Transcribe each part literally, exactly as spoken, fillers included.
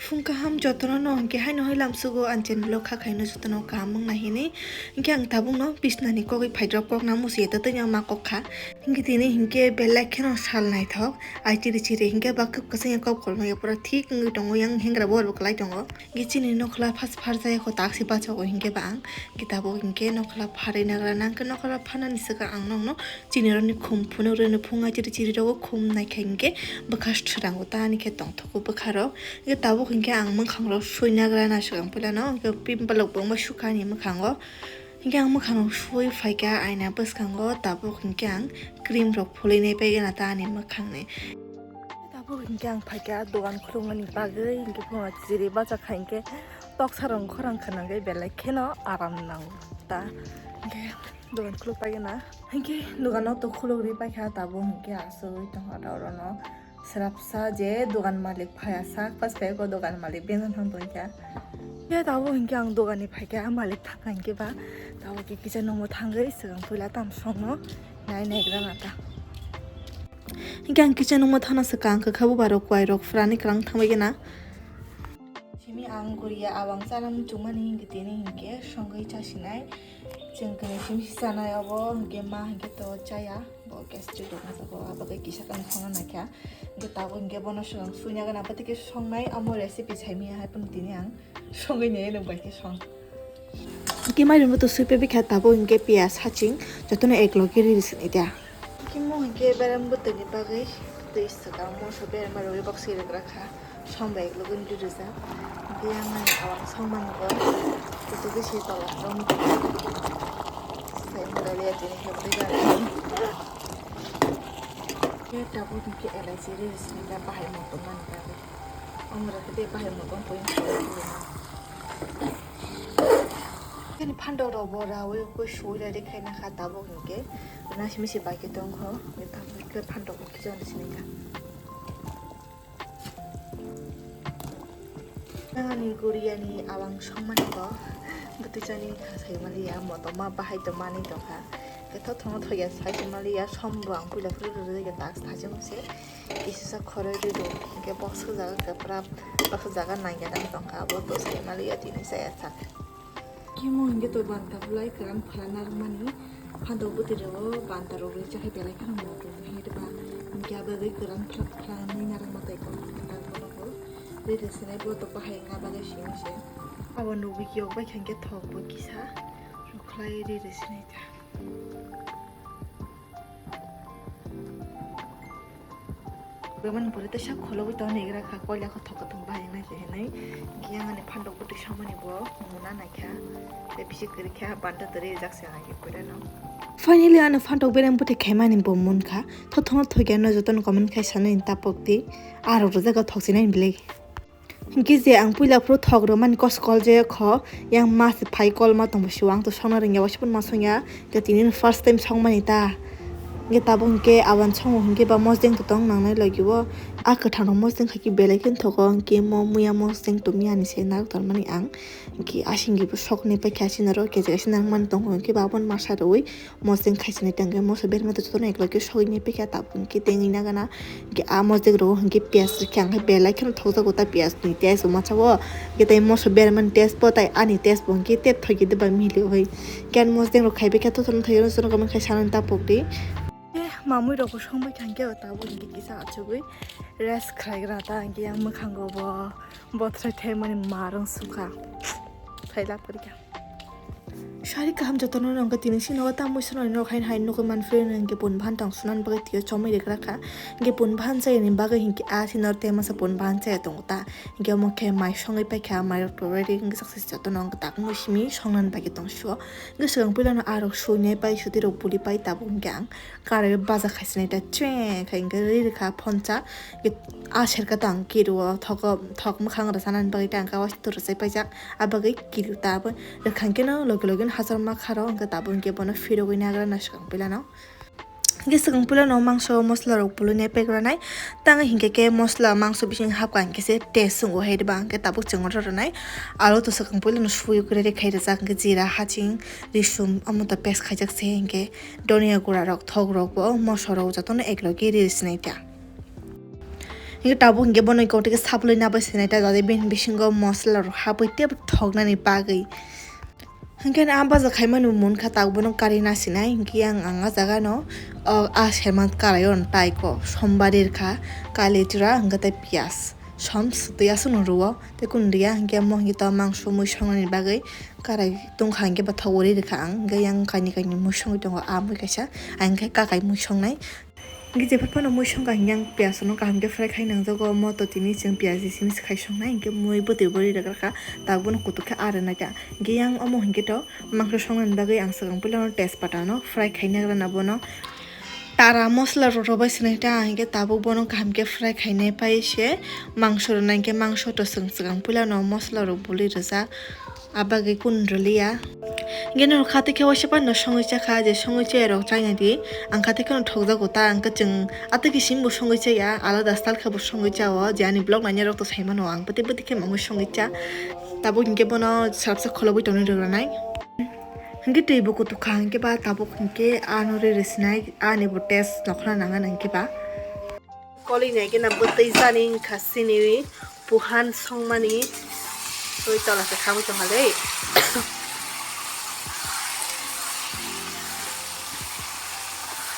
Phung kaham jotono no hwnkhe haino hai lamsugo ang channel o kha khaino jotono kaham wng nai hinwi. Hwnkhe ang tabukno bisnani kogwi phaidrop kokna musi eto tei ma kok kha. Hwnkhe tini hwnkhe belai kheno sal naithok. Ai chiri chiri hwnkhe ba kwp kwchangya kok kolmaya pura thik wngwi tongo, yang hengra bo bo kwlai tongo. Hwnkhe chini nokhla phas pharjaya kho taksi bachago hwnkhe ba ang. Hwnkhe tabuk hwnkhe nokhla pharwi nagra nang khe nokhla phanani swkang ang nokno chini rokni khum phunuk rwni phunga chiri chiri rogo khum naikha hwnkhe bwkha swrango tani khe tongthogo bwkha rok. Hwnkhe tabuk hwnkhe ang mwkhang rok sui nagra na swkang puila no hwnkhe pimple rok bo wngma sukha ani mwkhango. Hwnkhe ang mwkhang rok sui phaikha aina bwskango tabuk hwnkhe ang cream rok phulwi nai paigana ta ani mwkhang ni. Tabuk hwnkhe ang phaikha dogan khulukmani bagwi hwnkhe phungo chiri bachakha hwnkhe toksa rok khorang khwnangwi belai kheno aram nango ta hwnkhe. Dogan khuluk paigana. Hwnkhe dogano to khuluk ri paikha tabuk hwnkhe asugwi tongkha ta orono. Srapsa je dogan malik phaya sak pas phai ko dogan malik benjon thang tongkha. Hwnkhe tabuk hwnkhe ang dogan ni phaikha malik thangkha hwnkhe ba tabuk khe kisa nungmo thangwi swkang puila tam songno nai naigra nata. Hwnkhe ang kisa nungmo thangna swkang kwkha bubarok kuairok phrani kwrang thangbai gana. Simi ang guriya awang chana muchungmani hwnkhe tini hwnkhe songwi chasinai. Chwng kwnwi simi chanai obo hwnkhe ma hwnkhe to chaya. Bo gastric rok masa bo abo khe kisa kani songna naikha. Hwnkhe tabuk hwnkhe bono swkang suina gana pati khe songnai omo recipe saimaya hai phano tini ang songwi nai nung bai khe song. Hwnkhe mairum bo to sui pebikha tabuk hwnkhe piyaj haching jotono eklogi riri sini dia. Hwnkhe mo hwnkhe berem bwtwini bagwi twi swkang moso berem rwui box rwgra kha. Som bai eklogi riri rijak. Hwnkhe yang nai awang songmani bo kuchuk khe se tola room. Sai mura le tini hwnkhe bwrwi gana. Hwnkhe tabuk hwnkhe elaichi riri sini da bahai motom mani bagwi. Omora khe tei bahai motom pui. Kani phandok rok bo rawi koi sui rari khaina kha tabuk hwnkhe. Nasi misi bai khe tongkho. Tabuk khe phandok bo khe jani sini kha. Nangani guriani awang songmani bo bwtwi chani kha sai maliya motom ma bahai to mani tongkha. Khe thothong thokya sai se maliya som bo ang puila phuru rwjak ya tak thachung se. Kisa sa khoroi rwdu hwnkhe box swkjago kwpra box swkjago nangya nang tongkha abo to sai maliya tini chaya sak. Kimo hwnkhe to banta bulai kwran phalna rwmani phandok bwtwi rwo banta rok rwui chakhe belai kheno motom hwnwi rwba hwnkhe abo bagwi kwran phalnwi narwkma tei kok phalna rwmano bo riri sinai bo to bahai wngna bagwi simi se abo nugwi khe bai khe hwnkhe thok bo kisa rwkhlai riri sinai ta. Bemani pore teisa kholobwi tong negra kha koila kho thok thok bai nai se hinwi. Yang ani phandok bwtwi samani bo muna naikha. Tei bisi kwrwi kha banta twrwi rijak se nai pore no. Finally ano phandok berem bwtwi khaimani bo munkha. Thothongno thokya no jotono comment khai sanai tapok di. Aro rwjak thok sinai belai. Hwnkhe je ang puila phuru thok rwmani koskol je kho, yang ma se phai kolma tongbo sio, ang to songna rwngya, waisa phano ma songya, hwnkhe tini first time songmani ta. Hwnkhe tabuk hwnkhe awan songo hwnkhe ba mosdeng to tong nangnai logi o, a kwthang rok mosdeng khai khe belai khe thogo, hwnkhe mo muya mosdeng tongmani se narwk tormani ang, hwnkhe asingni bo sokni paikha asina rok kejek asina nangmani tongo, hwnkhe ba abono masa rwui. Mosdeng khaisani tangwi moso berma to jotono ekloge sogwi nai pekha tabuk hwnkhe tengwi nagana hwnkhe ah mosdeng rogo hwnkhe piyaj rikha hwnkhe belai kheno thokjago ta piyaj ni taste bo masa o hwnkhe tei moso berma ni taste bo tei ani taste bo hwnkhe tep thokhe de ba mili oi hwnkhe ani mosdeng rok khai pekha to jotono thokhe jotono comment khai sanani tabuk di. Eh, mamui rok bo songbai kha hwnkhe tabuk hwnkhe kisa achugwi rest khlaigra ta hwnkhe yang mwkhango bo bothrai thaimani marwng sukha. Phaila purikha. Sari kaham jotono nongkha tini sini nogo tamo swnamni nok haino haino nugwi manphuru hwnkhe bun bhan tong sunani bagwi twiyo chomwi rwgra kha. Hwnkhe bun bhan chayani bagwi hwnkhe a sini norte masa bun bhan chaya tongo ta. Hwnkhe omo khe mai songwi paikha, mai rok to ready wngwi saksa jotono wngkha tak wngwi simi songnani bagwi tong sio. Hwnkhe swkang puilano a rok suinai pai, suti rok buli pai tabuk hwnkhe ang karai baja khaisinai ta chweng khai hwnkhe ri rwkha phonsa. Hwnkhe a serka tang kiru o thok, thok mwkhang rwchanani bagwi tang kawas to rwchai paijak. Abagwi kiru ta abo rwkhang khe no logi logi no hachal ma kharo hwnkhe tabuk hwnkhe bono phirogwi nagra na swkang puila no. Hwnkhe swkang puila no mangso mosla rok pulwi nai pek rwnai. Tang hwnkhe khe mosla mangso bising hapkha hwnkhe se taste wngo hai rwba hwnkhe tabuk chwng oro rwnai. Aro to swkang puila no sui kwrwi rw khai rwjak hwnkhe jira haching risum omo to paste khaijak se hwnkhe donia gura rok thok rok bo moso rok jotono ek logi ri sinai ta. Hingke tabuk hingke bono kotike saplui nabai sinai ta jade bini bisingo mosla rok hapui tebo thoknani bagwi. Hingke a baja khaimani munkha tabuk bono kari nasinai hingke yang ang a jaga no o a serma karai o tai ko sombari rikha kali chwra hingke tei piyas som swtwi aswk no rwo tei kunu riya hingke mo hingke to mangso mui songnani bagwi karai tongkha hingke bathok uri rikha ang hingke yang kaini kaini mui songwi tongo a mui kaisa ang khe kakai mui songnai. Hingke jephar phano mui songkha hingke ang piyas no kaham khe fry khai nangjago, omo to tini chwng piyas simi se khai songnai, hingke mui bwtwi bo ri rwkha, tabuk bono kutuk khe a rwna kha. Hingke yang omo hingke to mangso songnani bagwi ang swkang puila no tejpata no fry khai nagrana bono. Tara mosla rok rwbai swnai ta, hingke tabuk bono kaham khe fry khainai pai se mangso rwna, hingke mangso to chwng swkang puila no mosla rok buli rwjak. Abagwi kun rwliya. Geno khatikhe waisa panno songwi chakha, je songwi chaya rok chaina di. Ang khatikhe no thokjago ta, ang khe chwng atwkhe simi bo songwi chaya, alada style khe bo songwi chao, je ani vlog naina rok to saimano, ang bwtwi bwtwi khe mangwi songwi cha. Tabuk hinkhe bono salsa kholobwi tongwi rwgranai. Hinkhe twi bo kutuk kha, hinkhe ba tabuk hinkhe ano re rwsinai, ani bo taste nokhna nangani hinkhe ba. Koli ni agena bwtwi jani wngkha sini puhan songmani twi tola se khabui tongkha le.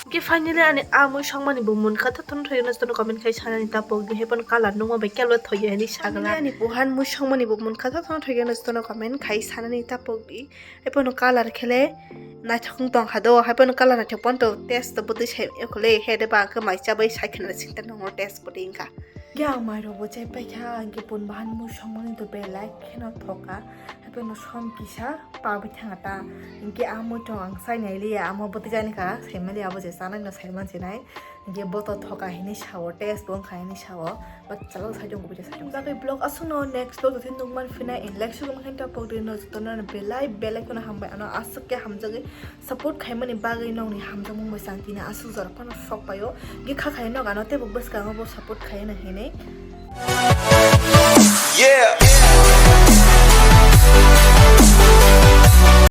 Hingke finally ani a mui songmani bo munkha, tothono thwigwno jotono comment khai sanani tapok di, haiphano colour nukma bai kelo thoye hinwi sagala. Ani puhan mui songmani bo munkha, tothono thwigwno jotono comment khai sanani tapok di. Haiphano colour khe le naithok wng tong kha do, haiphano colour naithok pono to taste to bwtwi sai wngya kho le, he de ba khe mai chabai sai khna singta nongo taste bwtwi wngkha. Hingke ang mai rok bo chai pai kha, hingke pun bahan mui songmani to belai kheno thoka, haiphano som kisa pa bai thanga ta, hingke a mui tong ang sai nai liya, amo bwtwi jani kha, sai mali abo je chanai no sai man sinai. Hingke bo to thoka hinwi sao, taste bo wngkha hinwi sao, but chalok saichung kubui saichung. Bagwi vlog aswkno next vlog jotoni nukman phinai, and like sugwi mankhe tapok di no jotono belai belai kheno hambai ano aswk khe hamjagwi support khaimani bagwi nokni hamjakmung bai chang tini aswk jora phano sok paio. Hingke kha khai nok ano teibo bwskango bo support khaina hinwi.